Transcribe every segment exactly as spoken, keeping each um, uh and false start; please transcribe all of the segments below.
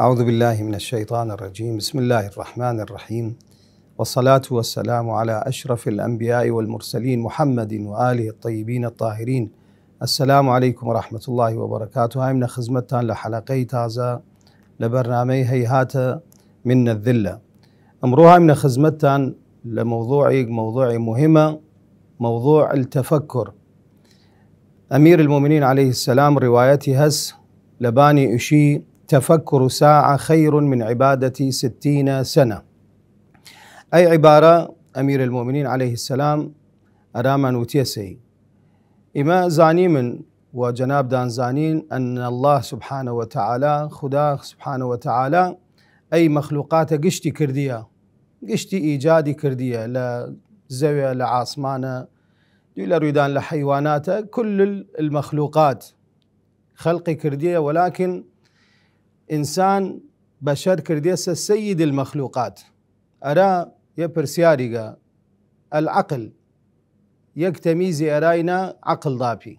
أعوذ بالله من الشيطان الرجيم. بسم الله الرحمن الرحيم. والصلاة والسلام على أشرف الأنبياء والمرسلين محمد وآله الطيبين الطاهرين. السلام عليكم ورحمة الله وبركاته. هایم نە خزمەتتان لە حەلەقەی تازە لە بەرنامەی هەیهاتە من الذلة. ئەمڕۆ هایم نە خزمەتتان لە مەوضوعێک، مەوضوعی مهمە، مەوضوع التفکر. ئەمیر المؤمنین علیه السلام ڕیوایەتی هەس لە بانی ئیشی: تفکر ساعة خیر من عبادة ستین سنة. ئەی عیبارە ئەمیر المؤمنین علیه السلام ئەرامان وتیەسەی. ئیمە زانیمن و جەنابدان زانین أن الله سبحانه وتعالى، خدا سبحانه وتعالى، ئەی مەخلوقاتە گشتی کردیە، گشتی ئیجادی کردیە، لە زەویە، لە ئاسمانە، دوی لە رویدان، لە حەیواناتە، كل المخلوقات خەلقی کردیە، ولكن ئینسان، بەشەر کردیەسە سید المخلوقات. ئەرا یە پرسیاریگە، العقل، یەک تەمیزی ئەرای نە عەقڵ داپی.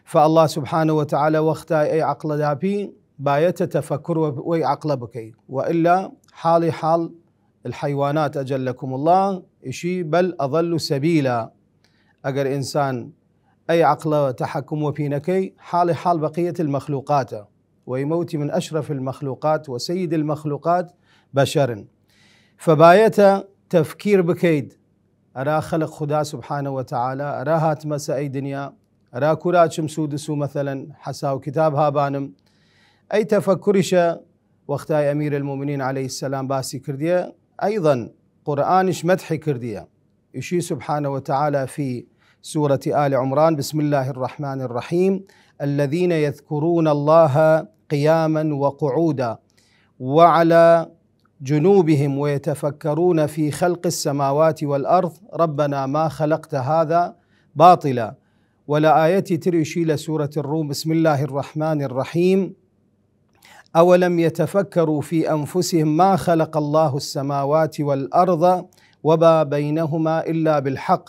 فالله سبحانه وتعالى وەختای ئەی عەقڵە داپی، بایەتە تەفەکر وە-، وەی عەقڵە بکەی. وئلا حاڵی حاڵ الحیوانات أجلكم الله، ئیشی بل أضل سبیلا. ئەگەر ئینسان ئەی عەقڵە تەحەکم وەپی نەکەی، حاڵی حاڵ بەقیەت المەخلوقاتە. وەی مەوتی من أشرف المخلوقات وسید المخلوقات بەشەرن. فبایەتە تەفکیر بکەید ئەرا خەلق خدا سبحانه وتعالى، ئەرا هاتمەسە ئەی دنیا، ئەرا کورا چم سوودس و مەسەلەن حەساو کتاب هابانم. ئەی تەفەکوریشە وەختای ئەمیر المؤمنین علیه السلام باسی کردیە، أيضا قورئانیش مەدحی کردیە. ئیشی سبحانه وتعالى في سورة آل عمران: بسم الله الرحمن الرحيم، الذين يذكرون الله قياما وقعودا وعلى جنوبهم ويتفكرون في خلق السماوات والأرض ربنا ما خلقت هذا باطلا. ولە ئایەتی تر ئیشی لە سورة الروم: بسم الله الرحمن الرحيم، أولم يتفكروا في أنفسهم ما خلق الله السماوات والأرض وما بينهما إلا بالحق.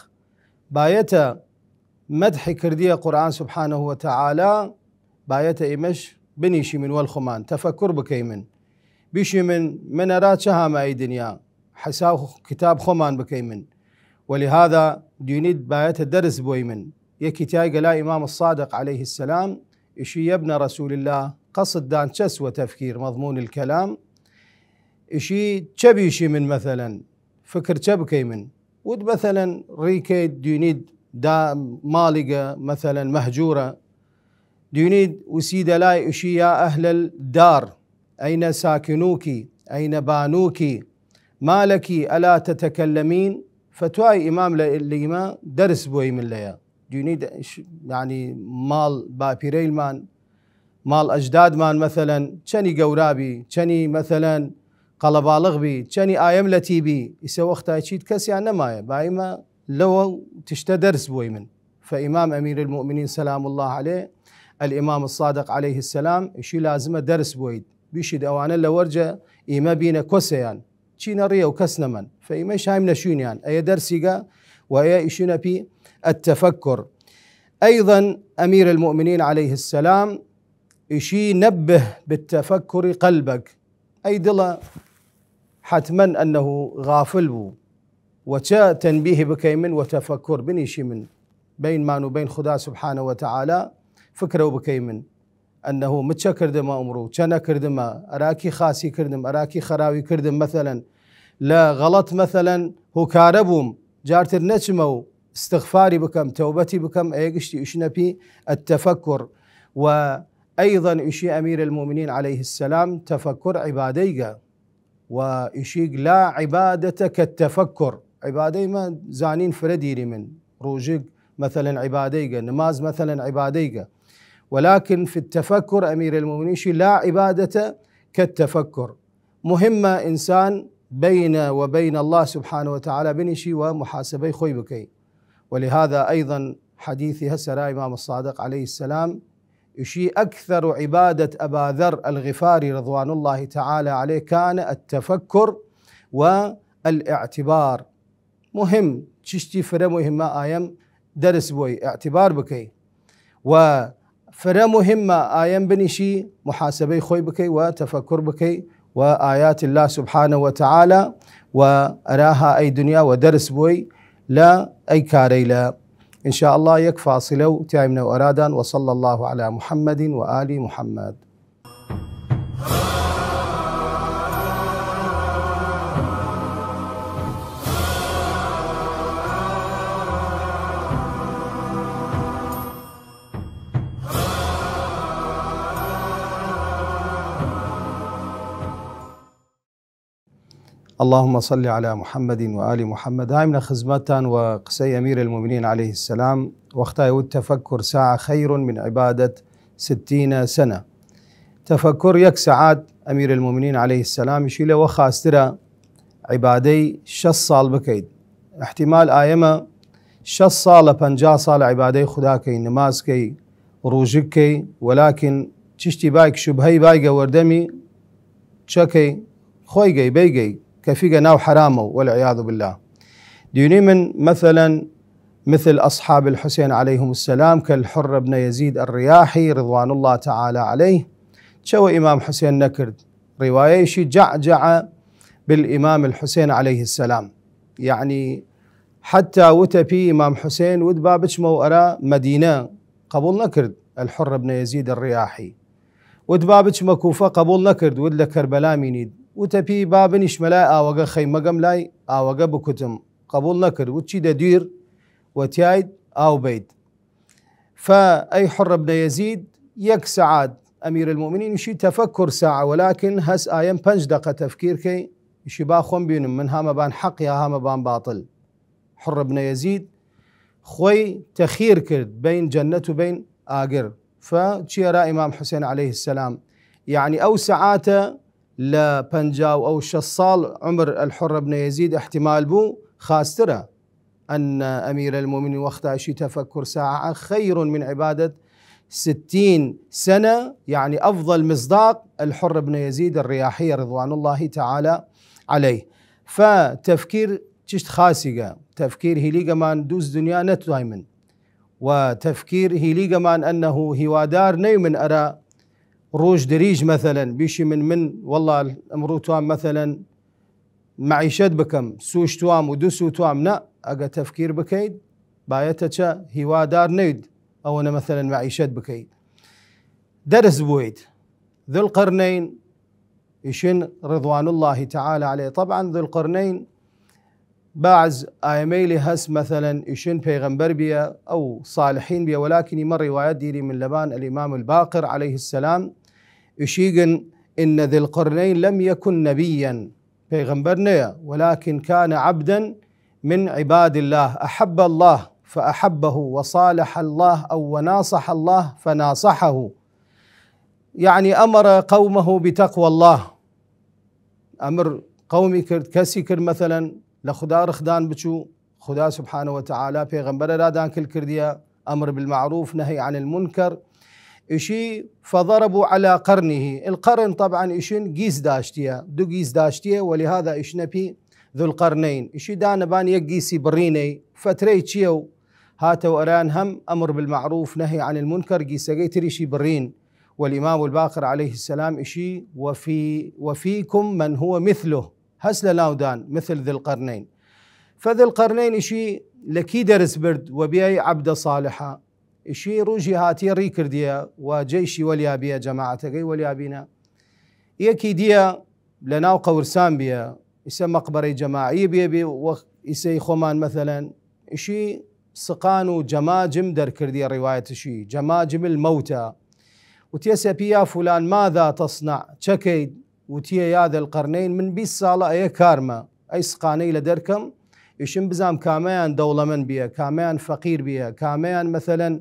بایەتە مەدحی کردیە قورئان سبحانه وتعالى، بایەتە ئیمەش بنیشیمن وەل خوەمان، تەفەکر بکەیمن. بیشیمن من ئەرا چە هامە ئەی دنیا، حەساو کتاب خوەمان بکەیمن. ولهذا دوینید بایەتە دەرس بویمن. یەکی تیایگە لا امام الصادق علیه السلام، ئیشی: يا ابن رسول الله، قەسد دان چەس وە تەفکیر، مەضمون الکەلام؟ ئیشی: چە بیشیمن مەسەلەن؟ فکر چە بکەیمن؟ وت مەسەلەن ڕیکەید دوینید دا ماڵیگە مەسەلەن مەهجورە، دوینید وسیدە لای ئیشی: يا أهل الدار، أين ساكنوك؟ أين بانوك؟ ما لك ألا تتكلمين؟ فتوای ئیمام لە، لە ئیمە دەرس بویمن لەیە. دوینید ش-، یعنی ماڵ باپیرەیلمان، ماڵ ئەجدادمان مەسەلەن چەنی گەورا بی، چەنی مەسەلەن قەڵەباڵغ بی، چەنی ئایەم لەتی بی، ئیسە وەختای چیت کەسیان نەمایە، بایمە لەوە تشتە دەرس بویمن. فئیمام ئەمیر المؤمنین سلام الله علیه، الامام الصادق علیه السلام، ئیشی لازمە دەرس بوید، بیشید ئەوانە لە وەرجە ئیمە بینە کۆسەیان، چینە ڕیە و کەس نەمەن، فەیمەش هایم نەشوینیان، ئەیە دەرسیگە و ئەیە ئیشینە پی التفکر. أيضا أمير المؤمنين عليه السلام ئیشی: نبه بالتفكر قلبك، ئەی دڵە حتما أنه غافل بوو، و چە تەنبیه بکەیمن و تەفەکر بنیشیمن بینمان و بین خدا سبحانه وتعالى، فکرەو بکەیمن. أنه من چە کردمە ئمڕوو، چە نەکردمە، ئەراکی خاسی کردم، ئەراکی خەراوی کردم، مەسەلەن لە غەڵەت مەسەلەن هوکارە بووم، جارتر نەچمە و استغفاری بکەم، تەوبەتی بکەم، ئەیە گشتی ئیشنە پی التفکر. و أيضا ئیشی ئەمیر المؤمنین علیه السلام تەفەکر عیبادەیگە. و ئیشیگ: لا عبادة كالتفكر. عیبادەی مە زانین فرە دیریمن، ڕوژگ مەسەلەن عیبادەیگە، نماز مەسەلەن عیبادەیگە. ولكن في التفكر أمير المؤمنين شی: لا عبادة كالتفكر. مهمە ئینسان بینە و بین الله سبحانه وتعالى بنیشی و محاسبەی خوی بکەی. ولهذا أيضا حدیثی هەسەرا امام الصادق علیه السلام ئیشی: أكثر عبادة أبا ذر الغفاري رضوان الله تعالى عليه كان التفكر والاعتبار. مهم، چشتی فرە مهمە ئایم دەرس بوی، اعتبار بکەی. و فرە مهمە ئایەم بنیشی محاسبەی خوەی بکەی و تەفەکر بکەی و ئایات الله سبحانە و تعالی و ئەراها ئەی دنیا و دەرس بوی لە ئەی کارەیلە. ان شاء الله یەک فاصلە و تایمنە و ئەرادان. وصلى الله على محمد وآل محمد. اللهم صل على محمد وآل محمد. هایم لە خزمەتتان و قسەی ئەمیر المؤمنین علیه السلام، وەختای وت: تفکر ساعة خیر من عبادة ستین سنة. تفکر یەک سەعات، ئەمیر المؤمنین علیه السلام ئیشی لە وە خاسترە عبادەی شەس ساڵ بکەید. احتمال ئایەمە شەس ساڵە، پەنجا ساڵە عبادەی خودا کەی، نماز کەی، ڕوژگ کەی، ولكن چشتی بایگ شبهەی بایگە وەردەمی چەکەی خوەی گەی بەی گەی کەفیگە ناو حرامە و والعیاذ بالله. دیونی من مثلا مثل أصحاب الحسين عليهم السلام كالحر بن يزيد الرياحي رضوان الله تعالى عليه، چەوە ئیمام حسین نەکرد، ڕیوایەیشی جعجع بالإمام الحسين عليه السلام، یعنی حتی وتە پی ئیمام حسین وت با بچمەو ئەرا مەدینە، قبول نەکرد الحر بن يزيد الرياحي. وت با بچمە کوفە، قبول نەکرد، وت لە کەربەلا مینید. وتە پی با بنیشمە لای ئاوەگە، خەیمەگەم لای ئاوەگە بکوتم، قبول نەکرد، وت چی دە دویر و تیاید ئاو بەید. فا ئەی حر بن یەزید، یەک سەعات ئەمیر المؤمنین ئیشی تفکر ساعە، ولكن هەس ئایەم پەنج دەقە تفکیر کەی، ئیشی با خوەم بینم من هامە بان حەق یا هامە بان باطل. حر بن یەزید خوەی تەخیر کرد بەین جەنەت و بەین ئاگر. فا چیە را ئیمام حسین علیه السلام؟ یعنی ئەو سەعاتە لە پەنجا و ئەو شەس ساڵ عمر الحر بن یەزید احتمال بوو خاسترە. أن أمير المؤمنين وەختاشی تفکر ساعة خير من عبادة ستين سنة، يعني أفضل مصداق الحر بن يزيد الرياحي رضوان الله تعالى عليه. فا تفکیر چشت خاسیگە، تفکیر هیلیگەمان دووز دنیا نەتوایمن، و تفکیر هیلیگەمان ئەنەهو هیوادار نەیمن ئەرا ڕوژ دریژ، مەسەلەن بیشی من، من وەڵا ئمڕوو توام مەسەلەن معیشەت بکەم، سووش توام و دو سوو توام. نە، ئەگە تەفکیر بکەید، بایەتە چە هیوادار نەید ئەوەنە مەسەلەن معیشەت بکەید. دەرس بووید. ذوالقرنین ئیشن رضوان الله تعالى عليه. طبعا ذوالقرنین بعض ئایەمەیلی هەس، مەسەلەن ئیشن پەیغەمبەر بیە، ئەو صالحین بیە، ولكن ئیمە ڕیوایەت دیری من لەبان الإمام الباقر عليه السلام، ئیشیگن: إن ذي القرنين لم يكن نبيا، پەیغەمبەر نەیە، ولكن كان عبدا من عباد الله أحب الله فأحبه وصالح الله أو وناصح الله فناصحه، يعني أمر قومه بتقوى الله، ئەمر قەومی کرد، کەسی کرد مەسەلەن لە خودا ڕخدان بچوو، خودا سبحانە و تعالی پێغەمبەر ئەرا دان کل کردیە، أمر بالمعروف نهي عن المنكر. ئیشی فضربوا على قرنه. القرن طبعا ئیشن گیس داشتیە، دو گیس داشتیە، ولهذا ئیشنە پی ذوالقرنین. ئیشی دانە بان یەک گیسی بڕینەی، فترەی چیە و هاتەو ئەران هەم أمر بالمعروف نهي عن المنكر، گیسەگەی تریشی بڕین. والإمام الباقر عليه السلام ئیشی: وفي، وفيكم من هو مثله، هەس لە ناودان مثل ذي القرنين. فذي القرنين ئیشی لە کی دەرس برد و بیای عبدە صالحە؟ ئیشی ڕوژی هاتیە ڕی کردیە و جەیشی وەلیا بیە، جەماعەتەگەی وەلیا بینە. یەکی دیە لە ناو قەورسان بیە، ئیسە مەقبەرەی جەماعی بیە، بێ وەخت ئیسەی خۆمان مەسەلەن. ئیشی سقان و جەماجم دەرکردیە، ڕیوایەتشی جەماجم الموتى. وتیە سەپی: يا فلان ماذا تصنع؟ چەکەید؟ وتیە: يا ذا القرنين، من بیست ساڵە ئەیە کارمە، ئەی سقانەی لە دەرکەم، ئیشم بزام کامەیان دەوڵەمەن بیە، کامەیان فەقیر بیە، کامەیان مەسەلەن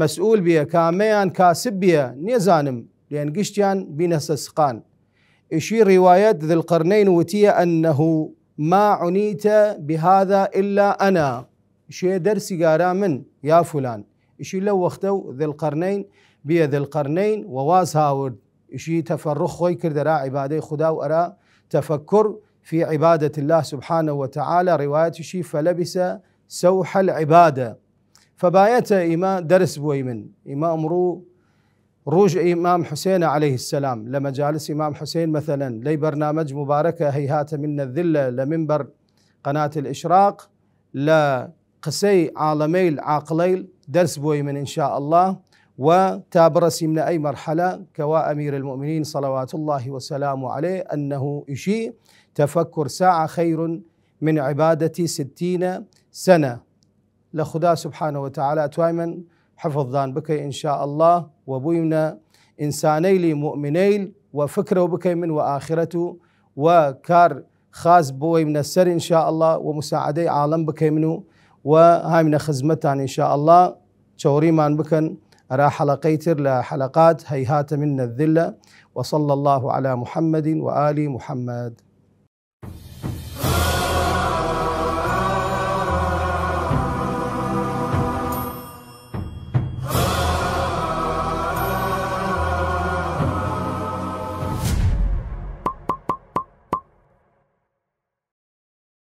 مەسئول بیە، کامەیان کاسب بیە، نیەزانم، لێن گشتیان بینەسە سقان. ئیشی ڕیوایەت ذوالقرنین وتیە: أنه ما عنيت بهذا إلا أنا. ئیشی دەرسیگارا من، یا فلان. ئیشی لەو وەختەو ذوالقرنین بیە ذوالقرنین و واز هاورد. ئیشی تفرغ خوەی کرد ئەرا عبادەی خودا و ئەرا تفکر في عبادة الله سبحانه وتعالى. ڕیوایەتشی: فلبث سوح العبادة. فبایەتە ئیمە دەرس بویمن. ئیمە ئمڕوو رووژ ئیمام حسێنە علیە السلام لە مەجالس ئیمام حسێن، مەسەلەن لەی بەرنامەج مبارەکە هەیهاتە منە الذلە لە منبەر قەنات الاشراق، لە قسەی عاڵەمەیل عاقڵەیل دەرس بوەیمن ان شاء الله، و تا بڕەسیمنە ئەی مەرحەلە کەوا ئەمیر المؤمنین صلوات الله وسلامه علیه ئەنه ئشی تفکر ساعە خیر من عبادة ستین سنە. لە خودا سبحانە وتعالی توایمن حفظدان بکەی ان شاء الله، و بویمنە ئنسانەیلی مؤمنەیل و فکرەو بکەیمن و ئاخرەت و و کار خاس بوەیمنە سەر ان شاء الله، و مساعدەی عاڵەم بکەیمن و و هایمنە خزمەتان ان شاء الله. چەوریمان بکەن ئەرا حەلەقەی تر لە حەلەقات هەیهاتە منە الذلە. وصلى الله على محمد وآل محمد.